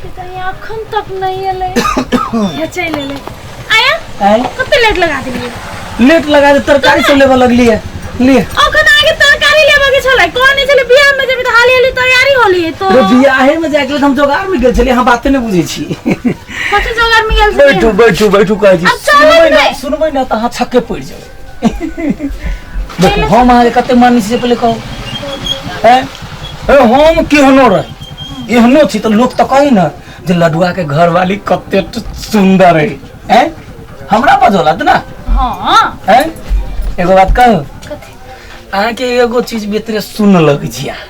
कहीं अखन तक नहीं एलै। हे, चलि एलै। आया। आँय? कते लेट लगा देलियै? लेट लगा दे, तरकारी सब लेबऽ लगलियै, लिए। अखन अहाँके तरकारी लेबऽ के छलै, कहने छलै बियाह में जेबै तऽ हाली हाली तैयारी होली तो। रे, बियाहे में जाके हम जोगार में गेल छलियै, अहाँ बाते नहि बुझै छी। कथी जोगार में गेल छलियै? बैठू बैठू बैठू, कहै छी। आब चलत सुनबै ने नहि। सुनबै ने तऽ अहाँ छक्के पड़ि जेबै। देखू, हम अहाँके कते मानै छी से पहिले कहू। हैं? ए, हम केहनो रही, एहनो छी तऽ लोक तऽ कही ने जे लडुआ के घरवाली कते सुंदर है। हैं? हमरा बजौलत ना। हाँ। हैं? एगो बात कहू? कथी? अहाँके एगो चीज बेतरे सुन लगै छी अहाँ।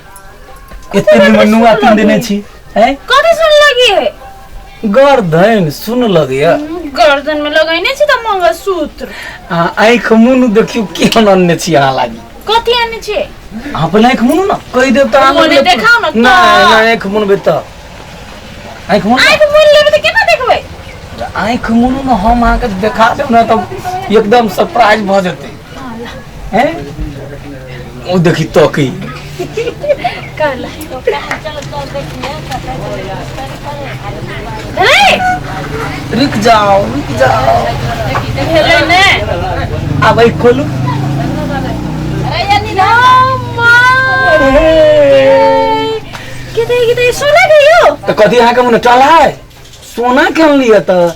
एते निमन नुआ कीन देने छी। हैं? कथी सुन लगी है? गर्दन सुन लगैया। गर्दन में लगैने छी तऽ मंगलसूत्र। अहाँ आँखि मुनु देखियौ केहन अनने छी अहाँ लागी। कथी अनने छी? अहाँ पहिले आँखि मुनु ने, कहि देब तऽ अहाँ। मोने देखाउ ने तऽ। नहि नहि, आँखि मुनबै तऽ आँखि मुनु। आँखि मुनि लेबै तऽ केना देखबै? आँखि मुनु ने, हम अहाँके देखा देब ने तऽ एकदम सरप्राइज भऽ जेतै। हैं, ओ देखी तकी। कहला भेलै? रुक जाओ, रुक जाओ। भेलै ने? आब आँखि खोलू। के के सोना के यौ? तऽ कथी अहाँके मुने टल है? सोना के अनलियै तऽ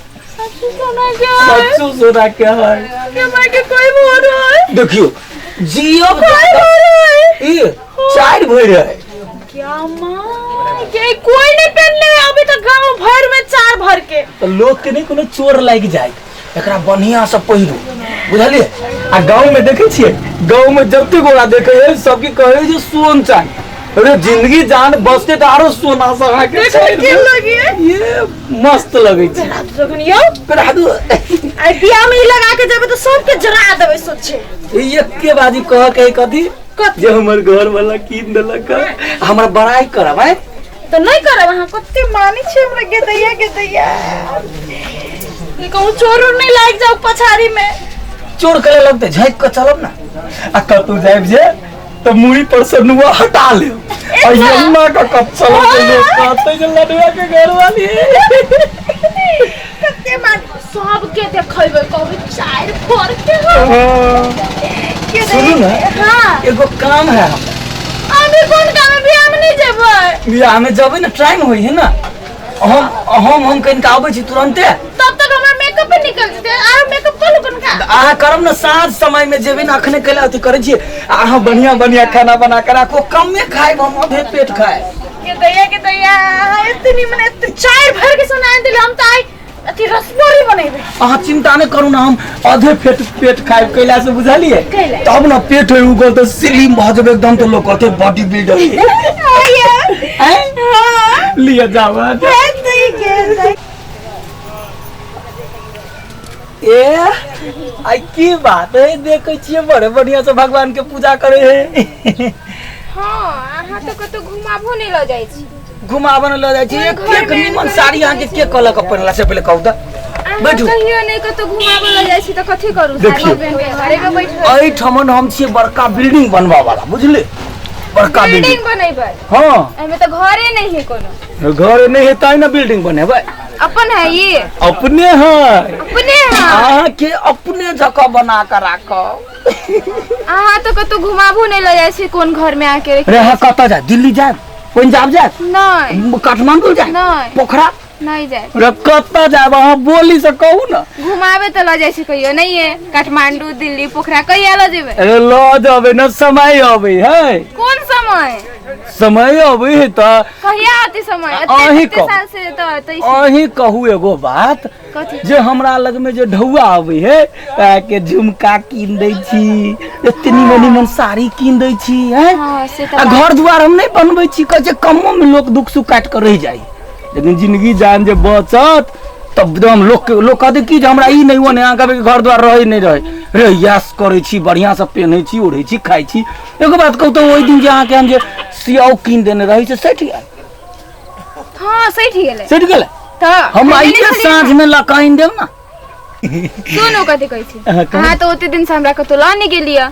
सोना के? सच्चू सोना के है। के माय के कोई भोर है? देखियौ, जियब ई चारि भरि है। क्या माँ के कोई नहीं पहनले है अभी तक गांव भर में चार भर के। तऽ लोक के नहि कोनो चोर लागि जाय, एकरा बढ़िया से पहिरू, बुझलियै? आ गाँव में देखै छियै, गाँव में जते गोरा देखै है सबके कहै जे सोन चाही। अरे, जिंदगी जान बचते तऽ आरो सोना से अहाँके देखै चारि के भरि। लगी है? ये मस्त लगै छै। जखन यौ पहिरा दू। आई बियाह में ई लगा के जेबै तऽ सबके जरा देबै सोचे। ई एके बाजी कह के कथी? कथी? जे हमर घर वाला कीन देलक है। हमरा बड़ाई करब आय। तऽ नहि करब? अहाँ कते मानै छी हमरा। के दैया, के दैया, ई कहूँ चोर उर नहि लागि जाउ पछाड़ी में। चोर के लगते झाँकि के चलब ना। आ कतौ जायब जे तऽ मुड़ी पर से नुआ हटा लेब आ यमुना के कत चलब जे लोग कहते जे लडुआ के घर वाली। कते मान सबके देखैबै, कहबै चारि फोर के हो। के सुनू ने। हाँ। एगो काम है हमरा। अभी कोन काम है? बियाह में नहीं जेबै? बियाह में जेबै ने, टाइम होइ है ना। हम हम हम कनिका अबै छी तुरंते। तब तक हमर मेकअप पे निकल जेतै। आर मेकअप कऽ लू कनिका। अहाँ करब ने, साँझ समय में जेबै ने। अखने कैला अथी करै छियै? अहाँ बढ़िया बढ़िया खाना बना के राखू, कमे खायब हम, आधे पेट खायब। के दैया, के दैया, अहाँ एते निमन एते चारि भर के सोना आनि देले। हम तऽ आइ अथी रसबड़ी बनेबै। अहाँ चिंता नहि करू ने, हम आधे पेट पेट खायब। कैला से बुझलियै? कैला? तब ने पेट होय उगल तऽ स्लिम भऽ जेबै एकदम, तऽ लोक कहतै बॉडी बिल्डर। हाँ। लिअ, जाउ अहाँ, जाउ। ए, आई की बात है, देखै छियै बड़े बढ़िया से भगवान के पूजा करे है। हाँ, अहाँ तऽ कतौ घुमाबो नहि लऽ जाइ छी। घुमाबऽ ने लऽ जाइ छी? कोन एक घर एक में निमन एहन साड़ी अहाँके के कहलक पहिरला से पहिले कहू तऽ। अहाँ बैठू। कहियो नहि कतौ घुमाबऽ लऽ जाइ छी तऽ कथी करू? साड़ी देखियौ। पहिन के घरे में बैठ रहू। एहिठमन हम छियै बड़का बिल्डिंग बनबऽ वाला, बुझलियै? बड़का बिल्डिंग बिल्डिंग बनेबै? हाँ। एहिमे तऽ घरे नहि है कोनो। घर नहि है तैं ने बिल्डिंग बनेबै। अपन है ये? अपने है। अपने है? अहाँके अपने जगह बना के राखब। अहाँ तऽ कतौ घुमाबो नहि लऽ जाइ छी, कोन घर में आके रे, अहाँ कतऽ जायब? दिल्ली जायब? पंजाब जायब? नहि। काठमांडू जायब? नहि। पोखरा नहि जायब। रे, कतऽ जायब अहाँ बोली से कहू ने। घुमाबे तऽ लऽ जाइ छी कहियो नहीं है? काठमांडू, दिल्ली, पोखरा कहिया लऽ जेबै? अरे, लऽ जेबै ने, समय अबै है। कोन समय? समय अबै है तऽ। कहिया आते समय? अहीं एते कहू। साल से तऽ एतै छी। अहीं कहू एगो बात। कथी? जे हमरा लग में जे ढौआ अबै है के झुमका कीन दै छी, एते निमन निमन साड़ी कीन दै छी, हैं? हाँ, से तऽ आ बात। घर दुआर हम नहि बनबै छी, कहै छै कमो में लोक दुख सुख काटि कऽ रहि जाइ, लेकिन जिंदगी जान जे बचत तब एकदम लोक लोक कहतै कि जे हमरा ई नहि ओ नहि, अहाँ कहबै कि घर दुआर रहै नहि रहै। रे, यस करै छी, बढ़िआँसँ पेन्है छी, ओढ़ै छी, खाइ छी। एगो बात कहू तऽ, ओहि दिन जे अहाँके हम जे सियाउ कीन देने रही से सठि गेल? हाँ, सठि गेलै। सठि गेलै? तऽ हम खरीदने आइए छलियै। साँझमे लऽ कऽ आनि देब ने। सुनू, कथी कहै छी। अहाँ कहू। अहाँ तऽ ओते दिन से हमरा कतौ लऽ नहि गेलियै।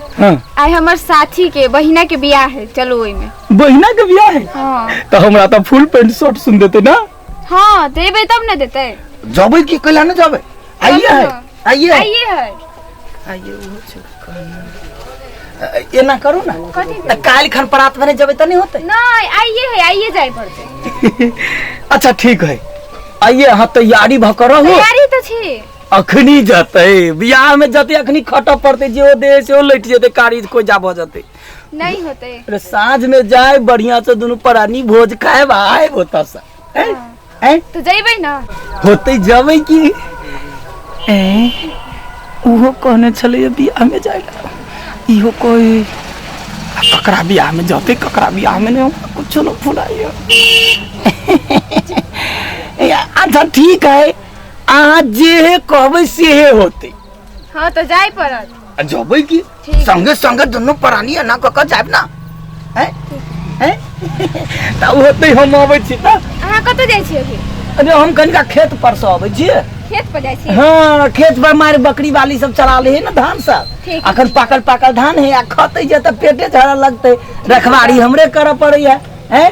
आइ हमर साथी के बहिना के बियाह है, चलू ओहिमे। बहिना के बियाह है? हाँ। तऽ हमरा तऽ फुल पेंट शर्ट सुन देतै ने। हाँ देबै तब ने देतै। जबै की कैला ने जबै? आइए है, आइए है। आइए है। आइए ओहो छै कहना। एना करू ना कथी? त काल्हि खन परात भने जबै त नहीं होतै। नहीं आइए है, आइए जाय पड़तै। अच्छा ठीक है, आइए अहाँ तैयारी भ के रहू। तैयारी त छी। अखनी जतै बियाह में जतै, अखनी खटऽ पड़तै, जे ओ दे से ओ लैट जेतै, कारी कोइ जा भऽ जेतै। नहीं होतै। अरे साँझ में जाय बढ़िया से दुनू प्राणी भोज खाएब आएब ओतऽ से। हैं? हैं? तो जइबै ना? होतै जबै की। ए उहो कहने छलै बियाह में जाय ला, इहो कोई ककरा बियाह में जतै ककरा बियाह में नहीं, हमरा कुछो न फुराइए। अच्छा ठीक है, अहाँ जे कहबै सेहे होतै। हाँ तो जाय पड़त। आ जबै की? ठीक। संगे संगे दुनू प्राणी एना कऽ कऽ जायब ना। हैं? हैं? तऽ होतै, हम अबै छी तऽ। अहाँ कतऽ जाइ छी अभी? अरे हम कनिका खेत पर से अबै छियै। खेत पर जाइ छी? हाँ खेत पर मारे बकरी वाली सब चला ले है ना धान सब, ठीक। अखन पाकल पाकल धान है, आ खतै जे तऽ पेटे झड़ऽ लगतै, रखवारी हमरे करऽ पड़ैया। हैं?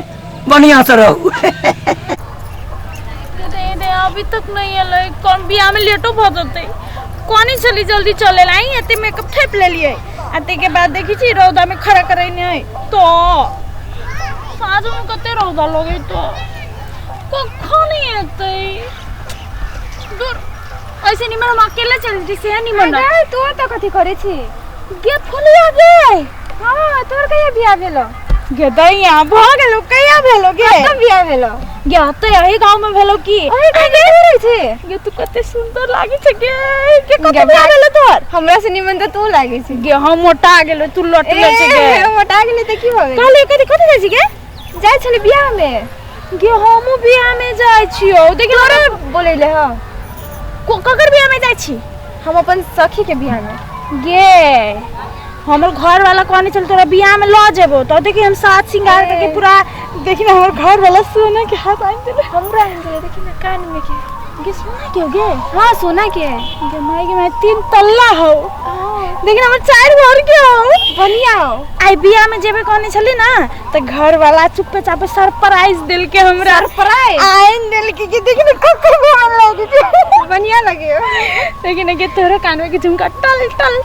बढ़िया से रहू। दे दे अभी तक नहीं एलै, कौन बियाह में लेटो भऽ जेतै। कोनी चली जल्दी चले लाई, एते मेकअप ठेप लेलियै, आ ताहिके बाद देखै छी रौदा में खड़ा करै नहीं तो साँझ में कते रौदा लगै तो कखन एतै। दूर ऐसे निमन हम अकेले चल जैते से निमन। अरे तू तऽ कथी करै छी? गे फुलिया गे। हाँ तोर कहिया बियाह भेलो? गे दैया भऽ गेलो, कहिया भेलो गे? कतऽ बियाह भेलो? गे तऽ यही गांव में भेलो की? ओही गांव में रहै छी? गे तू कते सुंदर लागे छै गे। गे कते गे, बियाह भेलो तोहर? हमरा से निमन तऽ तू लागे छी। गे हम मोटा गेलो, तू लटले छै गे। ए, मोटा गेली तऽ की भऽ गेल? कहलियै कथी कथी जाइ छी गे? जाइ छलै बियाह में। गे हमहूँ बियाह में जाइ छियौ। देखी तोरे बोलैले हँ। ककर बियाह में जाइ छी? हम अपन सखी के बियाह में। गे हमर घर वाला कहने चल तोरा बियाह में लऽ जेबो, तो देखी हम सात श्रृंगार करके पूरा देखी ना हमर घर वाला सोना के हाथ आनि देले। हमरा आनि देले, देखी ना कान में के। गे सोना के हो गे? हाँ सोना के है। गे माय गे my 3 तल्ला हो। हाँ। देखी ना हमर 4 घर के हो। बढ़िया हो। आई बियाह में जेबे कहने छली ना त घर वाला चुप्पे चापे सरप्राइज देल के हमरा। सरप्राइज? आइन देल के कि देखी ना ककर भवन लागे के। बढ़िया लगे। देखी ना गे तोरा कान में के झुमका टल टल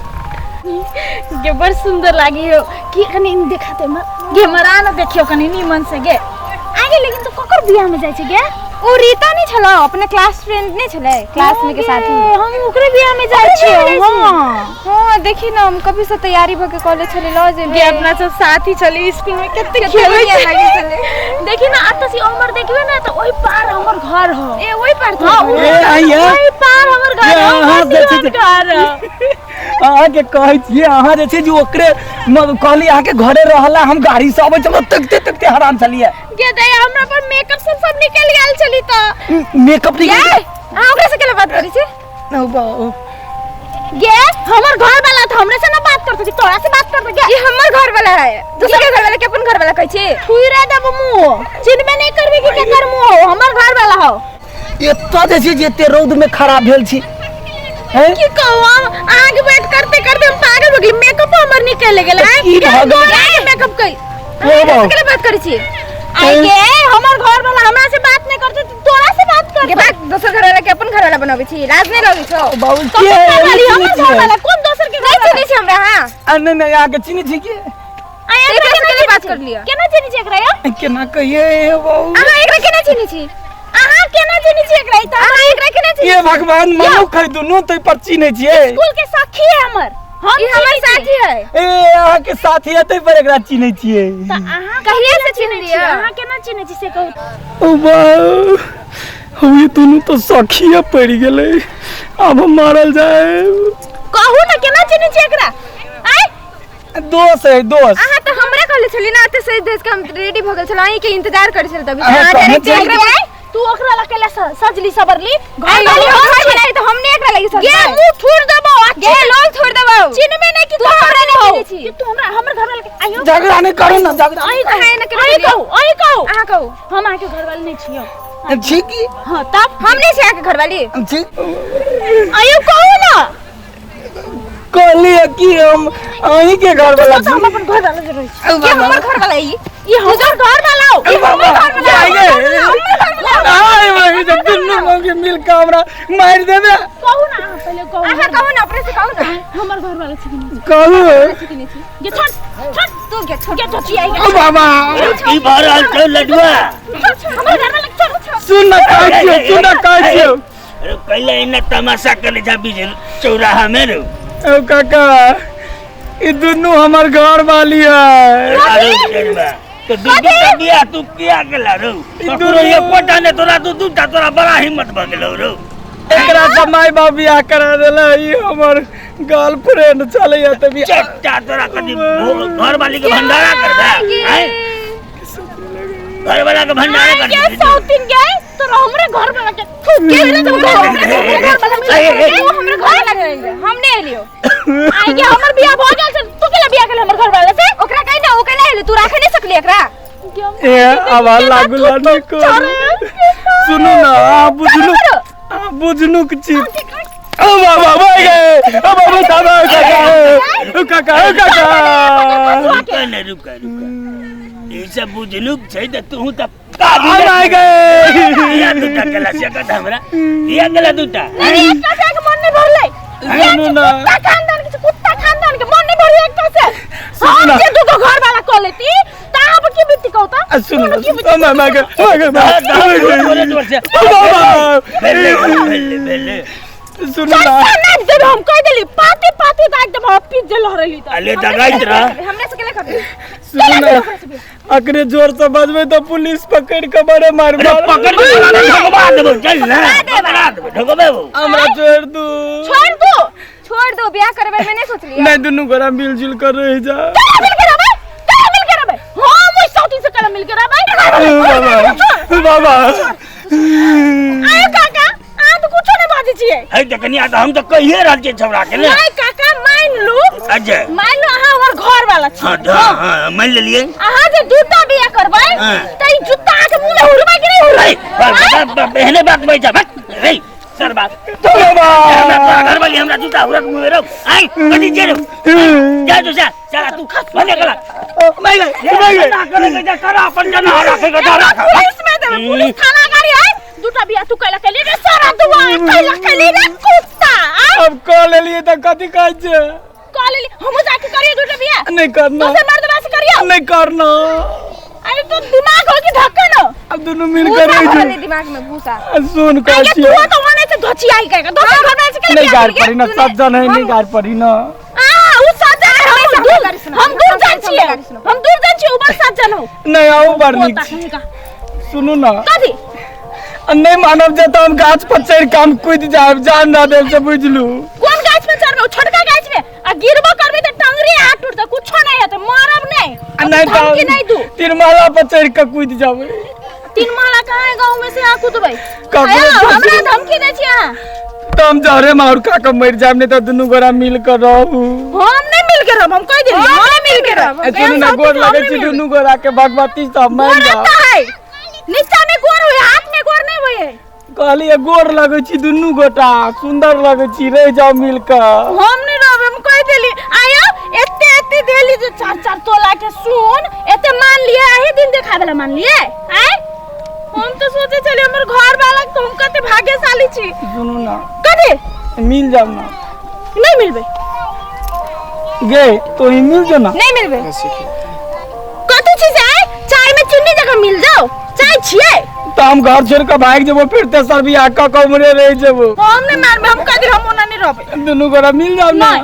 गे बड़ सुंदर लागी हो। की कनी देखाते म गे मरा न देखियो कनी निमन से गे। आगे लेकिन तू ककर बियाह में जाय छै गे? ओ रीता नहीं छलो, अपने क्लास फ्रेंड नहीं छले, क्लास में के साथी। हम ओकरे बियाह में जाय छियो। हां हां देखी ना हम कभी से तैयारी भ के कॉलेज छले ल जेबे। गे अपना सब साथी छली स्कूल में कते कते खेलै बढ़िया छली। लागे छले। देखी ना अतऽ से उमर देखबे ना त ओहि पार हमर घर हो। ए ओहि पार हां, ए, आइया। ओहि पार हमर घर ए, हो, अहाँ बड़ देखै निमन छी। घर हो। अहाँके कहै छियै, अहाँ जे छै जे ओकरे कहली अहाँके घरे रहला, हम गाड़ी से अबै छलहुँ तकते तकते हरान छलियै। गे दैया हमरा पर मेकअप सब सब निकल गेल छली त। मेकअप निकल ए, अहाँ ओकरा से केला बात करै छी? न बाबू। गे हमर घर वाला त हमरे से ना बात करत, तोरा से बात करत गे। ई हमर घर वाला है, दूसर के घर वाला के अपन घर वाला कहै छी? थुइरा देबो मुंह, चिन्हबे नहीं करबे कि केकर मुंह हो, हमर घर वाला हो। एतऽ जे छै जे एते रौद में खड़ा भेल छी। हैं? की कहू हम अहाँ के वेट करते करते हम पागल हो गेली, मेकअप हमर निकल गेल। तऽ की भऽ गेल? आइ मेकअप कई। ओ बाबू। केला बात करै छी? आई गे हमर घर वाला हमरा से बात नहीं करते, तोरा से बात करते। गे बात दोसर घर वाला के अपन घर वाला बनाबै छी, लाज नहीं लगै छौ? बाबू, तो के घर वाली, चिन्है हमर घर छियै? वाला कोन दोसर के घर नहीं वाला? चिन्है छी हमरा। हां आ, नहीं, नहीं, अहाँके चिन्है छी की? आ, एकरा एकरा से केना केना बात चिन्है कर छी? लिअ? केना चिन्है छी एकरा यौ? केना कहियै हे बाबू? अहाँ एकरा केना चिन्है छी? अहाँ केना चिन्है छी एकरा? ई तऽ अहाँ एकरा केना चिन्है हे भगवान, मनुख है दुनू तै पर चिन्है छियै। स्कूल के सखी है हमर। हम ई हमर चिन्है छियै। साथी है। ए अहाँके साथी है तै पर एकरा चिन्है छियै। तऽ अहाँ कहिया से केना चिन्ह चिन्है छियै? लिअ? अहाँ केना चिन्है छी से कहू। ओ बाबू, हम ई दुनू तऽ सखिए पड़ि गेलै, आब हम मारल जाए। कहू ना केना चिन्है छी एकरा? आँय दोस है, दोस। अहाँ तऽ हमरा कहले छली ना एते सज धज के हम रेडी भऽ गेल छलहुँ, अहीं के इंतजार करै छल तभी। अहाँ अहाँ कहने डायरेक्ट छली। एकरा तू ओकरा लग केला सजली सबरली? घर आई वाली हम हम घर छी। वाला है तऽ हम नहि एकरा लगी गे सजबै। मुंह थूर देबो, आ गे लोग थोड़ देबो। चिन्हबे नहीं कि तू तू हमरा हमरा नहि नहीं चिन्है छी। कि तू हमरा हमर घर वाला के आइयो। झगड़ा नहीं करू ना, झगड़ा अहीं अहाँ कहू, एना केना अहीं बोलियौ? कहू, अहीं कहू। अहाँ कहू। हम अहाँके घर वाली नहीं छियौ। छी की? हाँ तब हम नहीं छी अहाँके घर वाली। छी। आइयो कहू ना। कहलियै कि हम अहीं के घर वाला तो हम छी। अपन घर वाला जरूर छी। के हमर घर वाला ई? ई हमर घर वाला हो। ए बाबा, हमर घर वाला हो। जाइए। हमर घर वाला हो। आय मारि देबे। कहू ना अहाँ पहिले कहू। अहाँ कहू ना, अपने से कहू ना। हमर घर वाला छी कि नहीं? कहू। छी कि नहीं छी? गे छोड़ छोड़ तू गे छोड़। गे धोती आई ओ बाबा की भऽ रहल छौ लडुआ? हमर घर वाला छोड़ छोड़। सुन ना कहै छियौ, सुन ना कहै छियौ। अरे कैला इना तमाशा करे जा बीच चौराहा में रो। ओ काका ई दुनू हमर घर वाली है। अरे लडुआ तो दू दूटा बियाह तू किया केला रो? ककरो एकोटा ने तोरा दू दूटा, तोरा बड़ा हिम्मत भऽ गेलौ रो। एकरा तऽ माय बाप बियाह करा देला, ई हमर गर्लफ्रेंड छलैया तऽ बियाह। चट्टा तोरा कथी घर वाली के भंडारा करबे? आँय घर वाला के भंडारा गे करबे? सौतीन गे तो हमरे घर वाला के थूक के ना तो हमरे घर वाला मिल तू हमरे घर वाला के हम नहीं एलियो। आई गे हमर बियाह भ गेल छै, तू केला बियाह केले हमर घर वाला से? ओकरा कहि ना, ओ केला एलियो, तू राखे नहीं सकली एकरा। ए आवाज लागू नहीं करू। सुनू ना आ बुझलू, आ बुझलू के चीज। ओ बाबा भाग गए, ओ बाबा साहब काका, ओ काका, ओ काका। रुका ने रुका रुका, ई सब बुझलुक छै तऽ तू तऽ काबिल आ गए। किया दूटा केला से कत हमरा किया केला दूटा? नहीं एकटा से के मन नहीं भरलै। सुनू ना। कुत्ता खानदान के कुत्ता खानदान के मन नहीं भरलै एकटा से। सुनू हम ना। जे दूगो घर वाला क लेती त आब की बीती कहू त? आ सुनू ना, ओ माय माय गए, माय गए। जोरे जोर से ओ बाबा भेले भेले भेले। सुनू ना। चट्टा नाप देब हम कहि देली, पाती पाती दाग देब हम पीस जे लहरेली त। अले दगाइत रह। हमरे से केला खबे? सुनू ना, अकरे जोर से बजबै तऽ पुलिस पकड़ के बड़े मार। अरे पकड़ के बोला ना, ढोकबा देबो, चल ना पकड़ा देबो, ढोकबे वो। हमरा छोड़ दू, छोड़ दू, छोड़ दो, बियाह करबे में नहीं सोचलिए। नहीं दुनू गोरा मिलजुल कर रह जा। केला मिल के रहबै, केला मिल के रहबै, हम ओइ सौती से केला मिल के रहबै? बाबा बाबा आयो काका अहाँ तऽ कुछो नहि बाजै छियै। है तऽ कनिया तऽ हम तऽ कहिए रहल छियै छौड़ा के ने। नहीं काका मान लू, अच्छा मान लू अहाँ हमर घर वाला छी। हाँ हाँ हाँ मान लेलियै। अहाँ जे दूटा बियाह करबै हाँ। तऽ ई जूता अहाँके मुँह में हुरबै कि नहि हुरबै? ए, एहने बात बैठ जा, बक रे सर बात। बाबा हमरा तोरा घर वाली हमरा जूता हुरक मुँह में रौ। आइ कथी जे रौ? जा तू जा, साला तू खस भने गेला। माय गए, माय गए। ना करे के जा करा अपन जना राखे के जा राख। पुलिस में देबै, पुलिस थाना गाड़ी है। दूटा बियाह तू कैला कैली रे सारा दुआ कैला कैली रे कुत्ता। अब कह लेलिए तऽ कथी कहै छै? कह लेली हमहूँ जाके करियो दूटा बियाह। नहीं करना, दोसर मर्दबा से करियो। नहीं करना। अरे तो दिमाग हो कि ढक्कन हो? अब दुनू मिल भूसा कर रह भरल जा। है दिमाग में भूसा। सुन कहै आगे छियौ। तू तो ओने से धोची आई कहेगा दोसर घर वाला से केला नहीं बियाह गार करिए? पड़ी ना, सज्जन है, नहीं गार पड़ी ना। आ उ सज्जन है, हम दूर, हम दूर जान छियै, हम दूर जान छियै, ऊपर सज्जन हो। नहीं आओ बड़ नीक पोता छी। कहीं का। सुनू ना। कथी? नहीं मानब जे तऽ हम गाछ पर चढ़ि के हम कूदि जायब, जान ना देब से बुझलू। कोन गाछ पे चढ़बै? उ छोटका गाछ में आ गिरबो करबै तऽ टंगरी हाथ टूटतै, कुछो नहीं हेतै, मरब नहीं। आ नहीं धमकी तऽ नहीं दू। तीन महला पर चढ़ि के कूदि जाबै। तीन महला कहाँ है गाँव में से अहाँ कूदबै? ककरो आयो, हमरा सोचू। धमकी दै छी अहाँ। तऽ हम जहरे माउर खा के मरि जायब, नहीं तऽ दुनू गोरा मिल के रहू। हम नहीं मिल के रहब, हम कहि देली हम नहीं मिल के रहब। ए, सुनू ना, गोर लगै छी दुनू गोरा के, भगवती सब मान गोर जाओ। एतऽ है, नीचा में गोर होय, हाथ में गोर नहीं होय। कहलिए गोर लगै छी दुनू गोटा, सुंदर लगै छी, रहि जाओ मिल के। हम नहीं रहब, हम कहि देली। आयो एते एते देली जे चार चार तोला के सुन, एते मान लिए एही दिन देखाबे ला मान लिए। आय हम तो सोचे छली हमर घर वाला के हम कते भाग्यशाली छी। सुनू ना। कथी? मिल जाओ ना। नहीं मिलबे। गे तो ही मिल जो ना। नहीं मिलबे। कथी छी से? आय चाय में चीनी जगह मिल जाओ, चाय छियै। तो हम घर छोड़ के भाग जेबो, फिर तेसर बियाह क के उमरे रह जेबो। हम नहीं मानबे, हम कह देली हम ओना नहीं रहबे। दुनू गोरा मिल जाओ ना। नहीं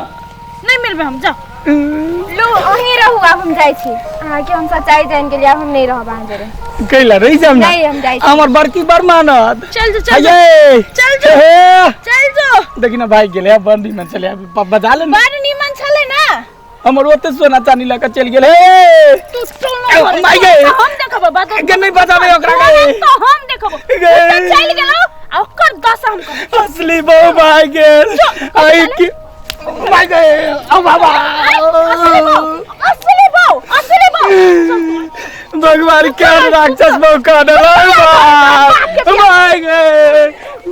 नहीं मिलबे हम, जाओ। लो अहीं रहू, आब हम जाइ छी। अहाँके हम सच्चाई जानि गेलियै, आब हम नहीं रहब अहाँ जरे। कैला रहि जाब ना? नहीं, हम जाइ छी। हमर बड़की बड़ मानत। चल जो, चल जो। हये। चल जो। हे। चल जो। देखी ना भाग गेलै, बड़ नीमन छलै, बजा ले ना। बड़ नीमन छलै ना। हमर ओते सोना चानी लऽ के चलि गेल। हे। तू चल ना घरे। माय गे। हम देखबो, बता। गे नहीं बजाबे ओकरा गे। तो हम देखबो। गे। उ तऽ चलि गेलौ, आ ओकर दशा हम करब। असली बहू भाग गेल। आई की माय गे। ओ बाबा। असली बहू, असली बहू, असली बहू। भगवान क्या राक्षस बहू का डर। भाग गए।